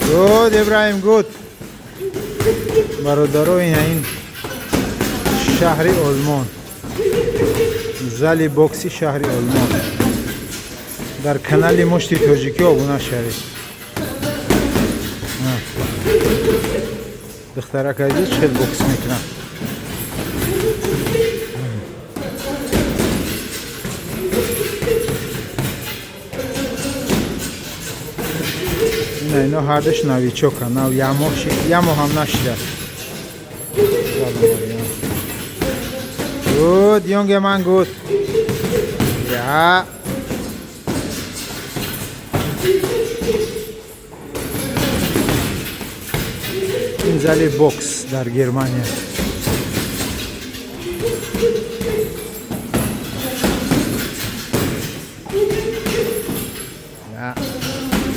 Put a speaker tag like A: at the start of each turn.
A: Gut, Ибраҳим, gut. Бародаро, ин шаҳри Олмон, зали бокси шаҳри Олмон. Дар канали Мушти Тоҷикӣ обуна шавед. Духтарак азиз хел бокс мекунад. Ина, ино ҳардаш новичок а, нав як моҳ ҳам нашида. Gut, junge Mann, gut. Ja. Ин зали бокс дар Германия.